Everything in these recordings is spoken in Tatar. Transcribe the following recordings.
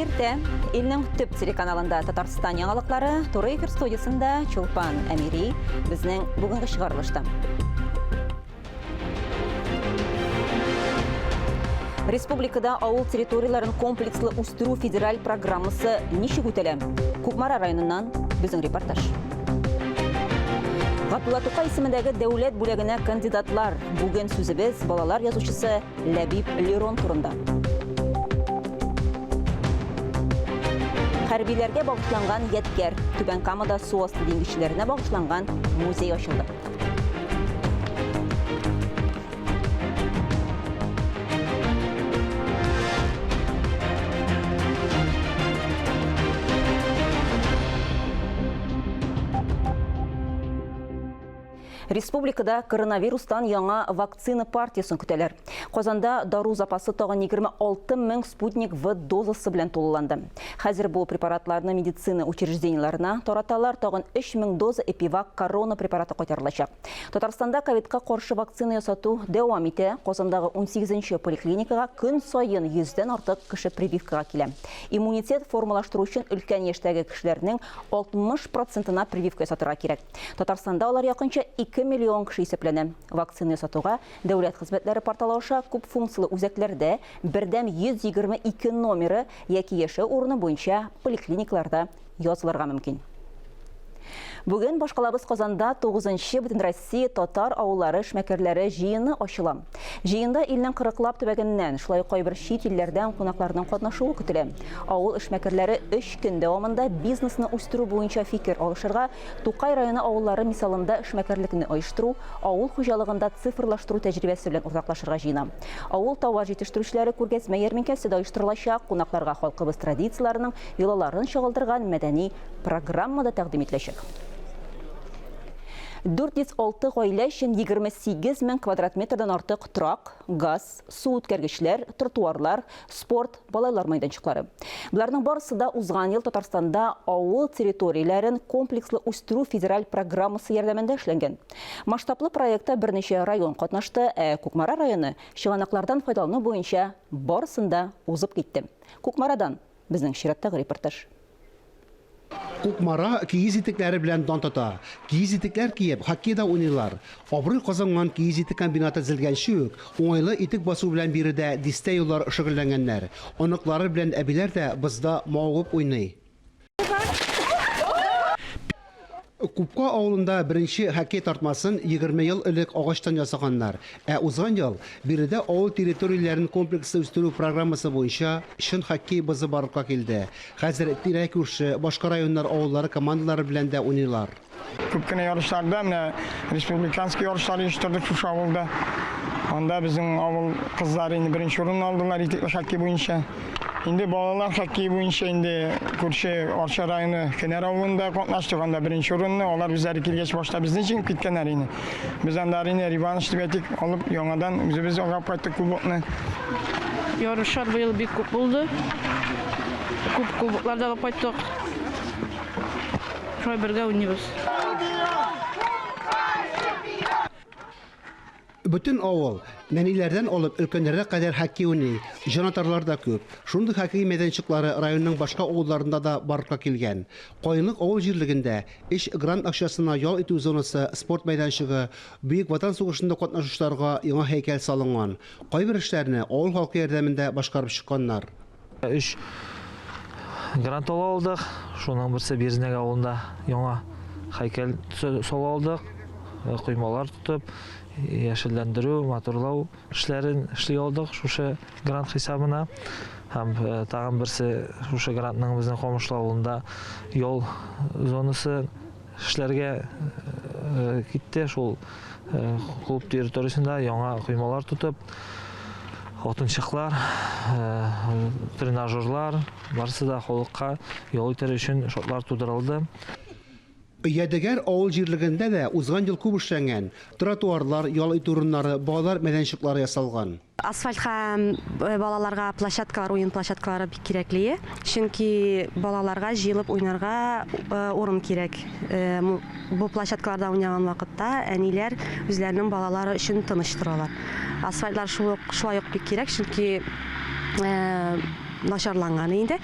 Хәерле иртә. Илнең төп телеканалында Татарстан яңалыклары, туры эфир студиясендә Чулпан Әмири безнең бүгенге чыгарылышта. Республикада авыл территорияләрен комплекслы үстерү федераль программасы ничек үтәлә? Кукмара районыннан безнең репортаж. Габдулла Тукай исемендәге дәүләт бүләгенә кандидатлар. Бүген сүзебез балалар язучысы Ләбиб Лерон турында. Хәрбиләргә багышланган ядкәр. Түбән Камада су асты диңгезчеләренә багышланган музей ачылды. Республикада коронавирустан яңа вакцина партиясен көтәләр. Казанда дару запасы тагын 26 мең спутник В дозасы белән тулыланды. Хәзер бу препаратларны медицина учреждениеләренә тараталар, тагын 3 мең доза Эпивак корона препараты кайтарылачак. Татарстанда ковидка каршы вакцина ясату дәвам итә. Казандагы 18 нче поликлиникага көн саен 100 дән артык кеше прививкага килә. Иммунитет формалаштыру өчен өлкән яшьтәге кешеләрнең 60 процентына прививка ясатырга кирәк. Татарстанда алар якынча 2 миллион кеше исәпләнә. Вакцина ясатуга Дәүләт хезмәтләре порталы аша күпфункцияле үзәкләрдә бердәм 122 номеры яки яшәү урыны буенча поликлиникаларда язылырга мөмкин. Бүген башкалабыз Казанда 9 нчы Бөтенроссия татар авыллары эшмәкәрләре җыены ачыла. Җыенда илнең кырыклап төбәгеннән, шулай ук кайбер чит илләрдән кунакларның катнашуы көтелә. Авыл эшмәкәрләре өч көн дәвамында бизнесны үстерү буенча фикер алышырга, Тукай районы авыллары мисалында эшмәкәрлекне оештыру, авыл хуҗалыгында цифрлаштыру тәҗрибәсе белән уртаклашырга җыена. Авыл товар җитештерүчеләре күргәзмә-ярминкәсе дә оештырылачак, кунакларга халкыбыз традицияләренең йолаларын чагылдырган мәдәни программа да тәкъдим ителәчәк. 406 гаилә өчен 28 мең квадрат метрдан артык торак, газ, су үткәргечләр, тротуарлар, спорт, балалар майданчыклары. Боларның барысы да узган ел Татарстанда авыл территорияләрен комплекслы үстерү федераль программасы ярдәмендә эшләнгән. Масштаблы проектта берничә район катнашты, ә Кукмара районы чыганаклардан файдалану буенча барысын да узып китте. Кукмарадан безнең чираттагы репортаж. Кукмара киез итекләре белән дан тота. Киез итекләр киеп, хоккей да уйныйлар. Абруй казанган киез итек комбинаты төзелгәнче үк, уңайлы итек басу белән биредә дистә еллар шөгыльләнгәннәр. Оныклары белән әбиләр дә бозда мавыгып уйный. Купка авылында беренче хоккей тартмасын 20 ел элек агачтан ясаганнар. Ә узган ел биредә авыл территорияләрен комплекслы үстерү программасы буенча чын хоккей бозы барлыкка килде. Хәзер тирә-күрше, башка районнар авыллары командалары белән дә уйныйлар. Күп кенә ярышларда, менә республиканский ярышлар оештырдык шушы авылда. Анда безнең авыл кызлары инде беренче урынны алдылар итекле хоккей буенча. Инде балалар хоккее буенча инде күрше Арча районы Кенәр авылында катнаштык, анда беренче урынны. Алар үзләре килгәч башта безне җиңеп киткәннәр инде. Без анда инде реванш дип әйтик, алып яңадан үзебез алып кайттык кубокны. Ярышлар быел бик күп булды. Күп кубоклар да алып кайттык. Шулай бергә уйныйбыз. Бөтен авыл, нәниләрдән алып өлкәннәргә кадәр хоккей уйный, җанатарлар да күп. Шундый хоккей мәйданчыклары районның башка авылларында да барлыкка килгән. Каенлык авыл җирлегендә Өч грант акчасына ял итү зонасы, спорт мәйданчыгы, Бөек Ватан сугышында катнашучыларга яңа һәйкәл салынган. Кайбер эшләрне авыл халкы ярдәмендә башкарып чыкканнар. Өч грант ала алдык. Шуның берсе Березнәк авылында яңа һәйкәл сала алдык. Коймалар тотып, яшелләндерү, матурлау эшләрен эшли алдык шушы грант хисабына. Һәм тагын берсе шушы грантның безнең Камышлы авылында ял зонасы эшләргә китте. Шул клуб территориясендә яңа коймалар тотып, отынчыклар, тренажерлар, барысы да халыкка ял итәр өчен шартлар тудырылды. Ядегәр авыл җирлегендә дә узган ел күп эшләнгән. Тротуарлар, ял итү урыннары, балалар мәйданчыклары ясалган. Асфальт һәм балаларга площадкалар, уен площадкалары бик кирәкле, чөнки балаларга җыелып уйнарга урын кирәк. Бу площадкаларда уйнаган вакытта әниләр үзләренең балалары өчен тыныч торалар. Асфальтлар шулай ук бик кирәк, чөнки. начарланган инде.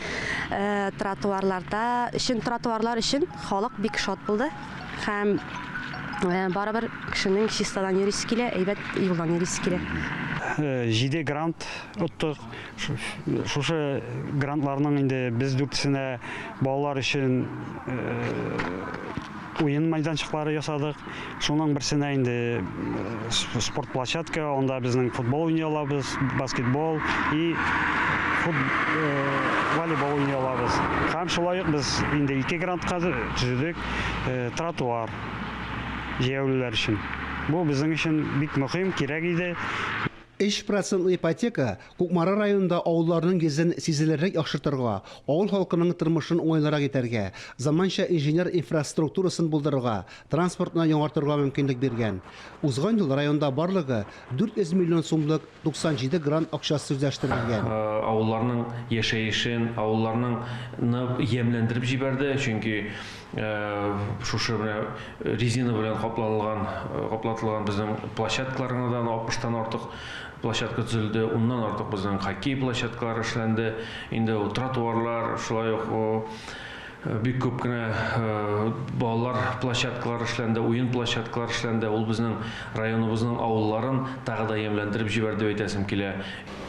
Тротуарларда өчен тротуарлар өчен халык бик шат булды. Һәм барыбер кешенең чистадан йөрисе килә, әйбәт юлдан йөрисе килә. 7 грант оттык. Шушы грантларның инде без дүртесенә балалар өчен уен мәйданчыклары ясадык. Шуның берсенә инде спорт площадка, анда безнең футбол уйный алабыз, баскетбол и волейбол уйный алабыз. Һәм шулай ук без инде 2 грантка төзедек тротуар җәяүлеләр өчен. Бу безнең өчен бик мөһим, кирәк иде. 3 процентлы ипотека Кукмара районында авылларның йөзен сизелерлек яхшыртырга, авыл халкының тормышын уңайлырак итәргә, заманча инженер инфраструктурасын булдырырга, транспортны яңартырга мөмкинлек биргән. Узган ел районда барлыгы 400 миллион сумлык 97 грант акчасы үзләштерелгән. Авылларның яшәешен, авылларның ямьләндереп җибәрде, чөнки шушы менә резина белән капланылган, каплатылган безнең площадкалар гынадан 60-тан артык площадка төзелде, уннан артык безнең хоккей площадкалары эшләнде. Инде ул тротуарлар, шулай ук бик күп кенә балалар площадкалары эшләнде, уен площадкалары эшләнде. Ул безнең районыбызның авылларын тагы да ямьләндереп җибәрде дип әйтәсем килә.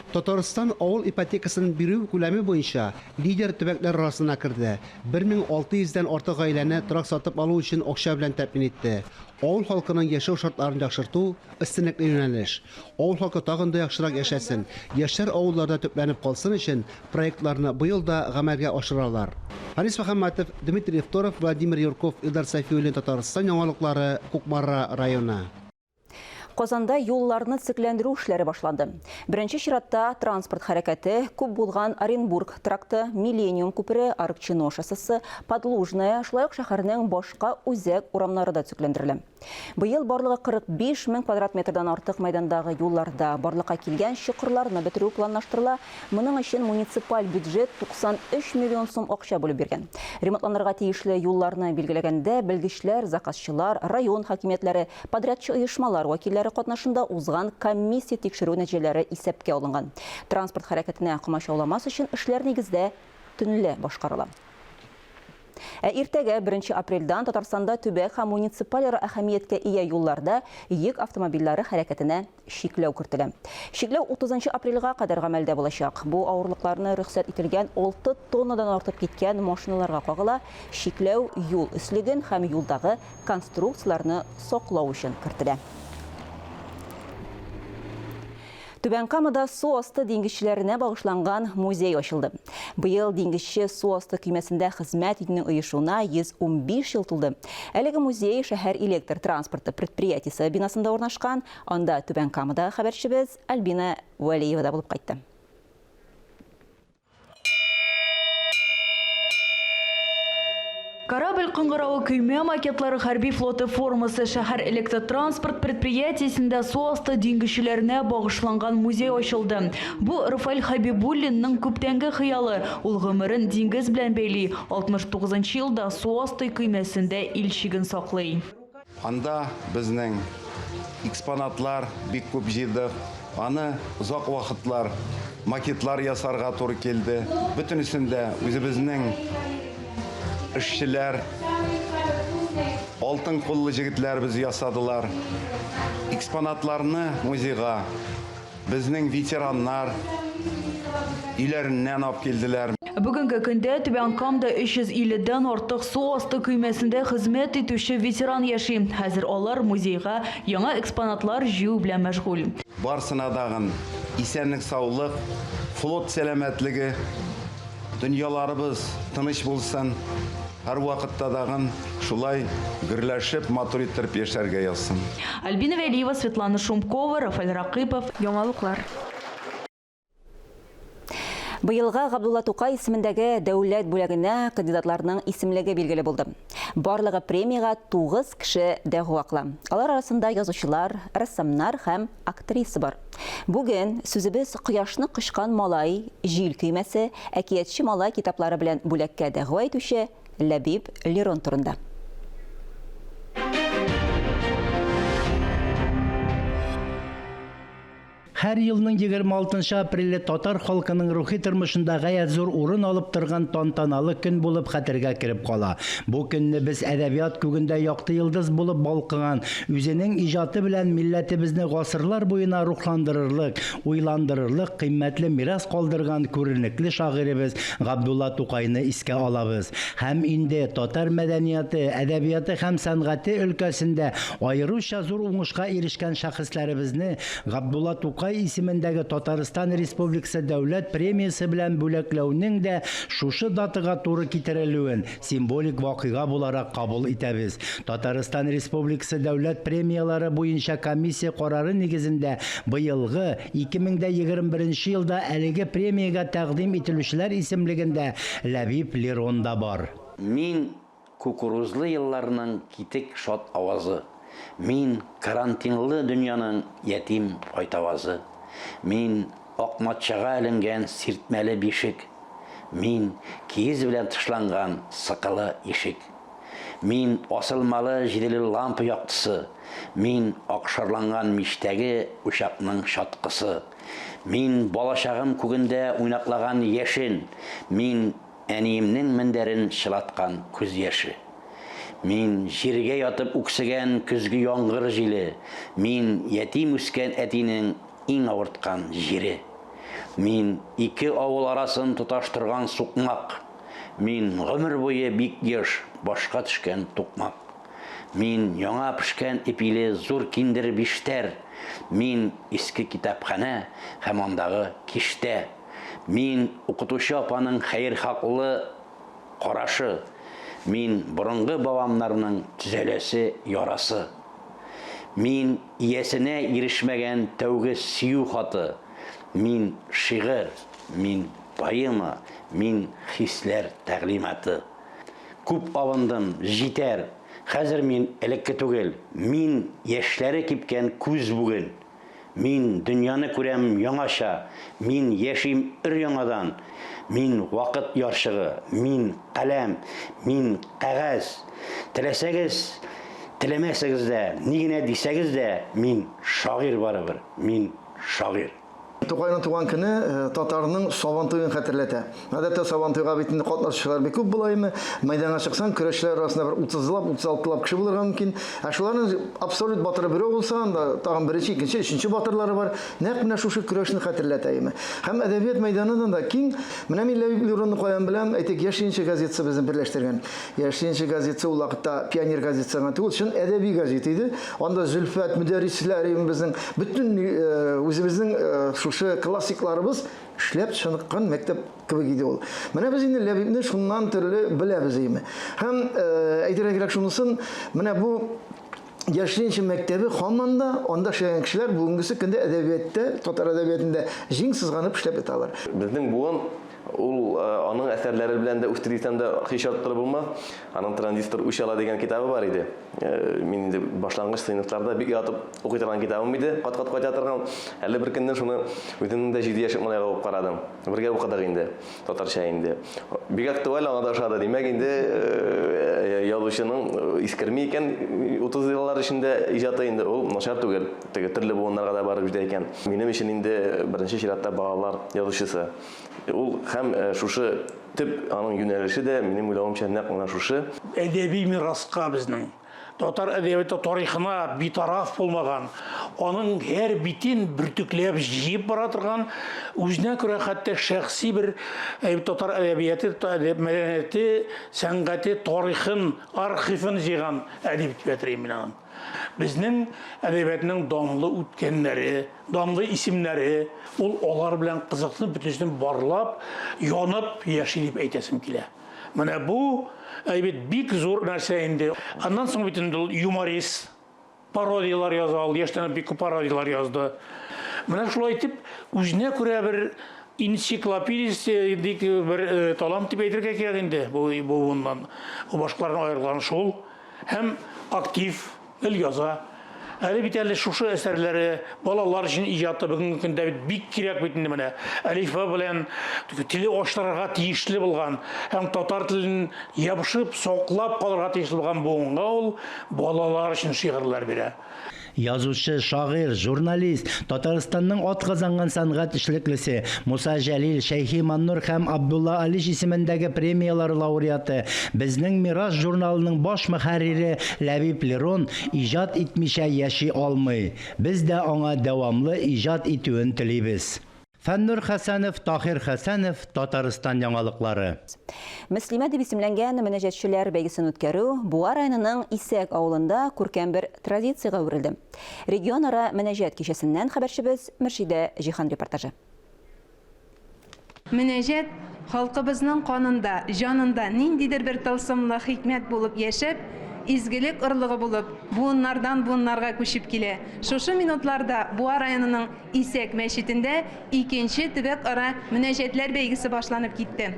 Татарстан авыл ипотекасын бирү күләме буенча лидер төбәкләр арасына керде. 1600 дән артык гаиләне торак сатып алу өчен акча белән тәэмин итте. Авыл халкының яшәү шартларын яхшырту өстенлекле юнәлеш. Авыл халкы тагын да яхшырак яшәсен, яшьләр авылларда төпләнеп калсын өчен проектларны быел да гамәлгә ашыралар. Харис Мөхәммәтов, Дмитрий Евторов, Владимир Юрков, Илдар Сафиуллин, Татарстан яңалыклары, Кукмара районы. Казанда юлларны төзекләндерү эшләре башланды. Беренче чиратта транспорт хәрәкәте күп булган Оренбург тракты, Миллениум күпере, Арыкчино шоссесы, Подлужная, шулай ук шәһәрнең башка үзәк урамнары да төзекләндерелә. Быел барлыгы 45 мең квадрат метрдан артык мәйдандагы юлларда барлыкка килгән чокырларны бетерү планлаштырыла. Моның өчен муниципаль бюджет 93 миллион сум акча бүлеп биргән. Ремонтланырга тиешле юлларны билгеләгәндә белгечләр, заказчылар, район хакимиятләре, подрядчы оешмалар вәкилләре катнашында узган комиссия тикшерү нәтиҗәләре исәпкә алынган. Транспорт хәрәкәтенә комачауламас өчен эшләр нигездә төнлә башкарыла. Ә иртәгә 1 апрельдән Татарстанда төбәк һәм муниципаль әһәмияткә ия юлларда йөк автомобильләре хәрәкәтенә чикләү кертелә. Чикләү 30 апрельгә кадәр гамәлдә булачак. Бу авырлыкларны рөхсәт ителгән 6 тоннадан артып киткән машиналарга кагыла. Чикләү юл өслеген һәм юлдагы конструкцияләрне саклау өчен кертелә. Түбән Камада су асты диңгезчеләренә багышланган музей ачылды. Быел диңгезче су асты көймәсендә хезмәт итүнең оешуына 115 ел тулды. Әлеге музей шәһәр электр транспорты предприятиесе бинасында урнашкан. Анда Түбән Камада хәбәрчебез Альбина Вәлиева да булып кайтты. Корабль кыңгыравы, көймә макетлары, хәрби флоты формасы. Шәһәр электротранспорт предприятиесендә су асты диңгезчеләренә багышланган музей ачылды. Бу Рафаэль Хабибуллинның күптәнге хыялы. Ул гомерен диңгез белән бәйли. 69 елда су асты көймәсендә ил чиген саклый. Анда безнең экспонатлар бик күп җыйдык. Аны озак вакытлар макетлар ясарга туры килде. Бөтенесендә үзебезнең эшчеләр, алтын куллы җегетләребез ясадылар. Экспонатларны музейга безнең ветераннар өйләреннән алып килделәр. Бүгенге көндә Түбән Камада 350-дән артык су асты көймәсендә хезмәт итүче ветеран яши. Хәзер алар музейга яңа экспонатлар җыю белән мәшгуль. Барсына дагын исәнлек, саулык, флот сәламәтлеге, дөньяларыбыз тыныч булсын. Һәр вакытта дагын шулай гөрләшеп, матур иттереп яшәргә язсын. Альбина Вәлиева, Светлана Шумкова, Рафаэль Ракыпов. Яңалыклар. Быелга Габдулла Тукай исемендәге дәүләт бүләгенә кандидатларның исемлеге билгеле булды. Барлыгы премиягә 9 кеше дәгъва кыла. Алар арасында язучылар, рәссамнар һәм актриса бар. Бүген сүзебез Кояшны кочкан малай, Җил көймәсе, Әкиятче малай китаплары белән бүләккә дәгъва итүче Ләбиб Лерон турында. Һәр елның 26 нчы апреле татар халкының рухи тормышында гаять зур урын алып торган тантаналы көн булып хәтергә кереп кала. Бу көнне без әдәбият күгендә якты йолдыз булып балкыган, үзенең иҗаты белән милләтебезне гасырлар буена рухландырырлык, уйландырырлык кыйммәтле мирас калдырган күренекле шагыйребез Габдулла Тукайны искә алабыз. Һәм инде татар мәдәнияты, әдәбияты һәм сәнгате өлкәсендә аеруча зур уңышка ирешкән шәхесләребезне Габдулла Тукай исемендәге Татарстан Республикасы Дәүләт премиясе белән бүләкләүнең дә шушы датага туры китерелүен символик вакыйга буларак кабул итәбез. Татарстан Республикасы Дәүләт премияләре буенча комиссия карары нигезендә быелгы, 2021 нче елда әлеге премиягә тәкъдим ителүчеләр исемлегендә Ләбиб Лерон да бар. Мин Кукурузлы елларның китек шат авазы. Мин, карантинлы дөньяның ятим кайтавазы. Мин, ак матчага эленгән сиртмәле бишек. Мин, киез белән тышланган сыкылы ишек. Мин, асылмалы җиделе лампа яктысы. Мин, акшарланган мичтәге учакның чаткысы. Мин, балачагым күгендә уйнаклаган яшен. Мин, Әниемнең мендәрен чылаткан күз яше. Мин, җиргә ятып үксегән көзге яңгыр җиле. Мин, ятим үскән әтинең иң авырткан җире. Мин, ике авыл арасын тоташтырган сукмак. Мин, гомер буе бик еш башка төшкән тукмак. Мин, яңа пешкән ипиле зур киндер биштәр. Мин, иске китапханә һәм андагы киштә. Мин, укытучы апаның хәерхаклы карашы. Мин, борынгы бабамнарның төзәләсе ярасы. Мин, иясенә ирешмәгән тәүге сөю хаты. Мин, шигырь, мин, поэма, мин, хисләр тәгълиматы. Күп абындым, җитәр. Хәзер мин элекке түгел. Мин, яшьләре кипкән күз бүген. Мин дөньяны күрәм яңача, Мин яшим өр-яңадан. Мин вакыт ярчыгы, мин каләм, мин кәгазь. Теләсәгез, теләмәсәгез дә, ни генә дисәгез дә, мин шагыйрь барыбер, мин шагыйрь. Тукайның туган көне татарның Сабантуен хәтерләтә. Гадәттә Сабантуйга бит инде катнашучылар бик күп була име. Мәйданга чыксаң, көрәшчеләр арасында бер утызлап, утызалтылап кеше булырга мөмкин. Ә шуларның абсолют батыры берәү булса, анда тагын беренче, икенче, өченче батырлары бар. Нәкъ менә шушы көрәшне хәтерләтә име. Һәм әдәбият мәйданы да киң. Менә мин Ләбиб Леронны каян беләм? Әйтик, Яшь ленинчы газетасы безне берләштергән. Яшь ленинчы газетасы ул вакытта пионер газетасы гына түгел, чын әдәби газета иде. Анда Зөлфәт, Мөдәррисләр, безнең бөтен үзебезнең шушы классикларыбыз Эшләп чыныккан мәктәп кебек иде ул. Менә без инде Ләбибне шуннан төрле беләбез име. Һәм әйтергә кирәк шунысын, менә бу Яшь Ленинчы мәктәбе һаман да анда эшләгән кешеләр бүгенгесе көндә әдәбияттә, татар әдәбиятында җиң сызганып эшләп яталар. Безнең буын ул аның әсәрләре белән дә үсте дисәм дә һич арттырып булмас. Аның Транзистор үч ала дигән китабы бар иде. Мин инде башлангыч сыйныфларда бик яратып укый торган китабым иде, кат-кат кайта торган. Әле бер көнне шуны үземнең дә 7 яшьлек малайга укып карадым. Бергә укыдык инде, татарча инде. Бик актуаль, аңа да ошады. Димәк, инде язучының искерми икән, 30 еллар эчендә иҗаты инде ул начар түгел. Теге төрле буыннарга да барып җитә икән. Минем өчен инде беренче чиратта балалар язучысы. Ул һәм шушы төп аның юнәлеше дә, минем уйлавымча, нәкъ менә шушы. Әдәби мираска безнең, татар әдәбияты тарихына битараф булмаган, аның һәр битен бөртекләп җыеп бара торган, үзенә күрә хәтта шәхси бер татар әдәбияты, мәдәнияте, сәнгате тарихын, архивын җыйган әдип дип әйтер идем мин аны. Безнең әдәбиятның данлы үткәннәре, данлы исемнәре, ул алар белән кызыксынып, бөтенесен барлап, янып яши дип әйтәсем килә. Менә бу әйбит бик зур нәрсә инде. Аннан соң бит инде ул юморист, пародияләр яза, ул яшьтән үк бик күп пародияләр язды. Менә шулай итеп, үзенә күрә бер энциклопедист бик бер талант дип әйтергә кирәк инде бу буыннан. Башкалардан аерылган шул. Һәм актив, гел яза. Әле бит әле шушы әсәрләре, балалар өчен иҗаты бүгенге көндә бит бик кирәк бит инде менә. Әлифба белән теле ачтырырга тиешле булган һәм татар телен ябышып, саклап калырга тиешле булган буынга ул балалар өчен шигырьләр бирә. Язучы, шагыйрь, журналист, Татарстанның атказанган сәнгать эшлеклесе, Муса Җәлил, Шәйхи Маннур һәм Абдулла Алиш исемендәге премияләр лауреаты, Безнең мирас журналының баш мөхәррире Ләбиб Лерон иҗат итмичә яши алмый. Без дә аңа дәвамлы иҗат итүен телибез. Фәннур Хәсәнов, Таһир Хәсәнов, Татарстан яңалыклары. Мөслимә дип исемләнгән мөнәҗәтчеләр бәйгесен үткәрү Буа районының Исәк авылында күркәм бер традициягә әверелде. Регионара мөнәҗәт кичәсеннән хәбәрчебез Мөршидә Җиһан репортажы. Мөнәҗәт, халкыбызның канында, җанында ниндидер бер тылсымлы хикмәт булып яшәп, изгелек орлыгы булып, буыннардан-буыннарга күчеп килә. Шушы минутларда Буа районының Исәк мәчетендә икенче төбәк-ара мөнәҗәтләр бәйгесе башланып китте.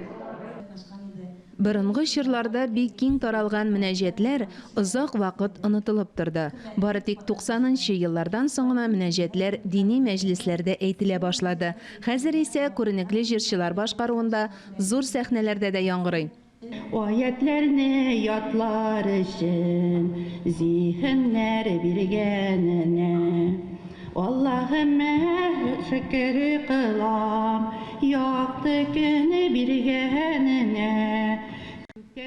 Борынгы чорларда бик киң таралган мөнәҗәтләр озак вакыт онытылып торды. Бары тик 90 нчы еллардан соң гына мөнәҗәтләр дини мәҗлесләрдә әйтелә башлады. Хәзер исә күренекле җырчылар башкаруында зур сәхнәләрдә дә яңгырый. Аятьләрне ятлар өчен зиһеннәр биргәненә Аллаһымә шөкер кылам, якты көн биргәненә.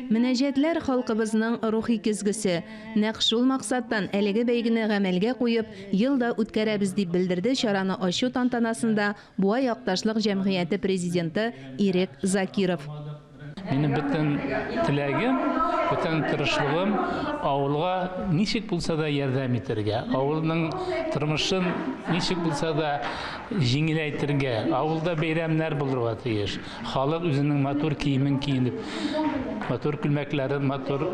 Мөнәҗәтләр, халкыбызның рухи көзгесе. Нәкъ шул максаттан әлеге бәйгене гамәлгә куеп, ел да үткәрәбез, дип белдерде чараны ачу тантанасында Буа якташлык җәмгыяте президенты Ирек Закиров. Минем бөтен теләгем, бөтен тырышлыгым авылга ничек булса да ярдәм итәргә, авылның тормышын ничек булса да җиңеләйтергә. Авылда бәйрәмнәр булырга тиеш. Халык үзенең матур киемен киенеп, матур күлмәкләрен, матур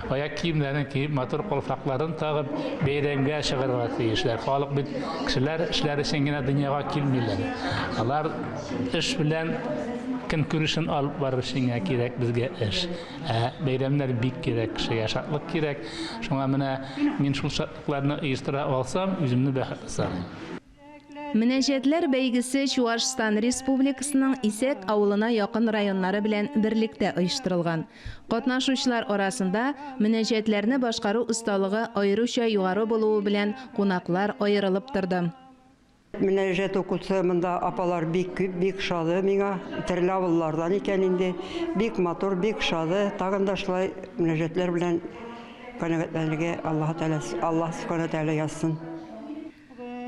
аяк киемнәрен киеп, матур калфакларын тагып бәйрәмгә чыгарга тиешләр. Халык бит кешеләр эшләр өчен генә дөньяга килмиләр. Алар Эш белән көнкүрешен алып барыр өчен генә кирәк безгә эш. Ә бәйрәмнәр бик кирәк, кешегә шатлык кирәк. Шуңа менә мин шул шатлыкларны оештыра алсам, үземне бәхетле саныйм. Мөнәҗәтләр бәйгесе Чуашстан Республикасының Исәк авылына якын районнары белән берлектә оештырылган. Катнашучылар арасында мөнәҗәтләрне башкару осталыгы аеруча югары булуы белән кунаклар аерылып торды. Мөнәҗәт укучы монда апалар бик күп, бик шады миңа. Төрле авыллардан икән инде. Бик матур, бик шады. Тагын да шулай мөнәҗәтләр белән канәгатьләнергә Аллаһы Тәгалә, Аллаһ Сүбхәнә Тәгалә язсын.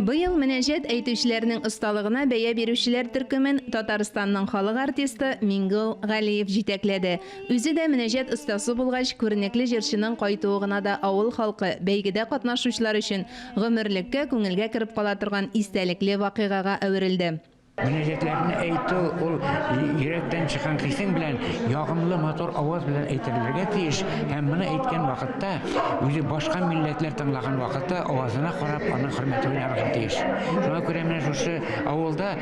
Быел мөнәҗәт әйтүчеләрнең осталыгына бәя бирүчеләр төркемен Татарстанның халык артисты Миңгол Галиев җитәкләде. Үзе дә мөнәҗәт остасы булгач, күренекле җырчының кайтуы гына да авыл халкы, бәйгедә катнашучылар өчен гомерлеккә күңелгә кереп кала торган истәлекле вакыйгага әверелде. Мөнәҗәтләрне әйтү ул йөрәктән чыккан хисең белән, ягымлы, матур аваз белән әйтелергә тиеш һәм моны әйткән вакытта, үзе башка милләтләр тыңлаган вакытта авазына карап, аның хөрмәте уйнарга тиеш. Шуңа күрә менә шушы авылда,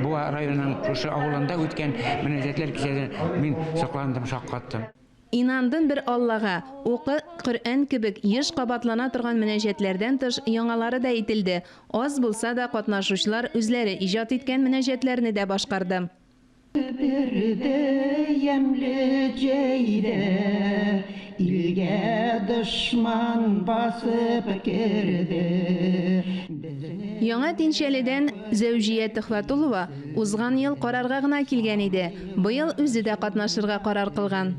Буа районының шушы авылында үткән мөнәҗәтләр кичәсен мин сокландым, шаккаттым. Инандым бер Аллага, Укы Коръән кебек еш кабатлана торган мөнәҗәтләрдән тыш яңалары да әйтелде. Аз булса да катнашучылар үзләре иҗат иткән мөнәҗәтләрне дә башкарды. Берде ямьле җәйдә Илгә дошман басып керде. Яңа Тинчәледән Зәүҗия Төхвәтулова узган ел карарга гына килгән иде, быел үзе дә катнашырга карар кылган.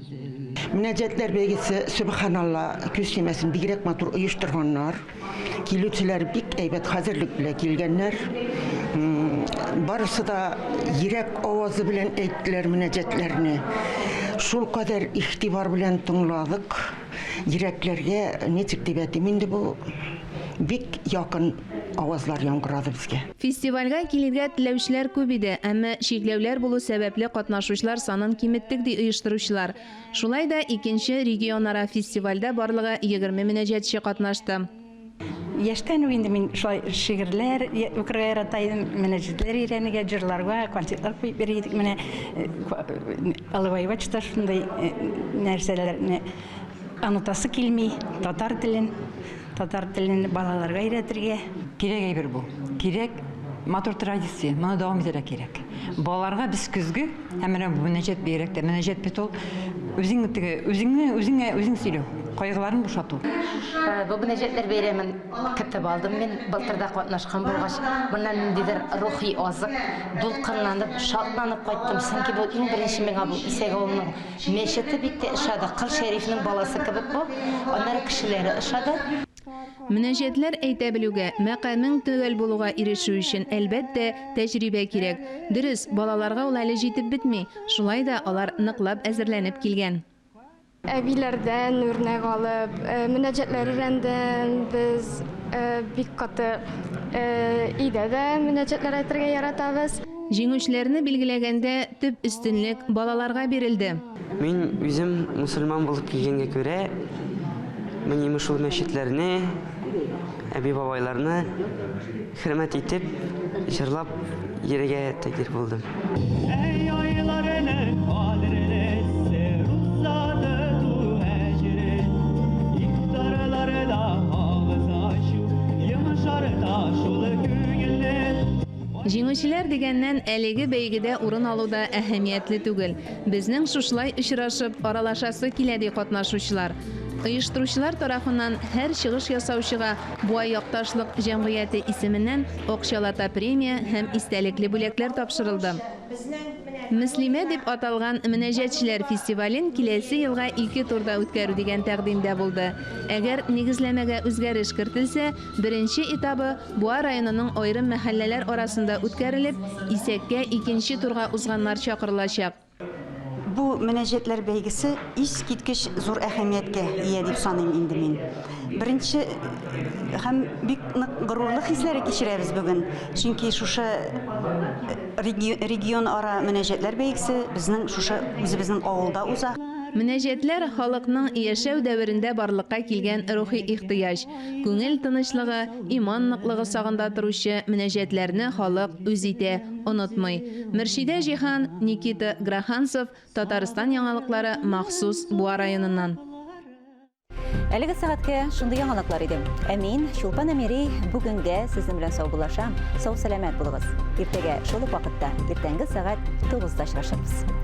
Мөнәҗәтләр бәйгесе, сөбханалла, күз тимәсен, бигрәк матур оештырганнар. Килүчеләр бик әйбәт хәзерлек белән килгәннәр. Барысы да йөрәк авазы белән әйттеләр мөнәҗәтләрне. Шулкадәр игътибар белән тыңладык. Йөрәкләргә, ничек дип әйтим инде бу, бик якын авазлар яңгырады безгә. Фестивальгә килергә теләүчеләр күп иде, әмма чикләүләр булу сәбәпле катнашучылар санын киметтек, ди оештыручылар. Шулай да икенче регионара фестивальдә барлыгы 20 мөнәҗәтче катнашты. Яшьтән үк инде мин шулай шигырьләр укырга ярата идем, мөнәҗәтләр өйрәнергә, җырларга концертлар куеп йөри идек. Менә олыгайгач та шундый нәрсәләрне онытасы килми, татар телен. Татар телен балаларга өйрәтергә. Кирәк әйбер бу. Кирәк, матур традиция, моны дәвам итәргә кирәк. Балаларга без көзге, һәм менә бу мөнәҗәт бигрәк тә, мөнәҗәт бит ул үзең теге, үзеңне үзеңә үзең сөйләү. Кайгыларын бушату. Бу мөнәҗәтләр бәйрәмен көтеп алдым мин. Былтыр да катнашкан булгач, моннан ниндидер рухи азык, дулкынланып, шатланып кайттым. Чөнки бу иң беренче миңа бу Исәк авылының мәчете бик тә ошады. Кол Шәрифнең баласы кебек бу. Аннары кешеләре ошады. Мөнәҗәтләр әйтә белүгә, мәкамең төгәл булуга ирешү өчен, әлбәттә, тәҗрибә кирәк. Дөрес, балаларга ул әле җитеп бетми, шулай да алар ныклап әзерләнеп килгән. Әбиләрдән үрнәк алып, мөнәҗәтләр өйрәндем. Без бик каты өйдә дә мөнәҗәтләр әйтергә яратабыз. Җиңүчеләрне билгеләгәндә төп өстенлек балаларга бирелде. Мин үзем мөселман булып килгәнгә күрә, менә шул мәчетләрне, әби-бабайларны хөрмәт итеп, җырлап йөрергә тәкъдир булдым. Әй айларының кадерлесе, рузаны ту әҗере, Ифтарларда авыз ачу, йомшарта шул күңелне. Җиңүчеләр дигәннән, әлеге бәйгедә урын алу да әһәмиятле түгел. Безнең шушылай очрашып, аралашасы килә, ди катнашучылар. Оештыручылар тарафыннан һәр чыгыш ясаучыга Буа якташлык җәмгыяте исеменнән акчалата премия һәм истәлекле бүләкләр тапшырылды. Мөслимә дип аталган мөнәҗәтчеләр фестивален киләсе елга ике турда үткәрү дигән тәкъдим дә булды. Әгәр нигезләмәгә үзгәреш кертелсә, беренче этабы Буа районының аерым мәхәлләләр арасында үткәрелеп, Исәккә икенче турга узганнар чакырылачак. Бу мөнәҗәтләр бәйгесе искиткеч зур әһәмияткә ия дип саныйм инде мин. Беренче һәм бик нык горурлык хисләре кичерәбез бүген. Чөнки шушы регион ара мөнәҗәтләр бәйгесе безнең шушы үзебезнең авылда уза. Мөнәҗәтләр халыкның яшәү дәверендә барлыкка килгән рухи ихтыяҗ. Күңел тынычлыгы, иман ныклыгы сагында торучы мөнәҗәтләрне халык үз итә, онытмый. Мөршидә Җиһан, Никита Граханцев, Татарстан яңалыклары махсус Буа районыннан. Әлеге сәгатькә шундый яңалыклар иде. Ә мин, Чулпан Әмири, бүгенгә сезнең белән саубуллашам. Сау-сәламәт булыгыз. Иртәгә шул ук вакытта, иртәнге сәгать 9-да очрашырбыз.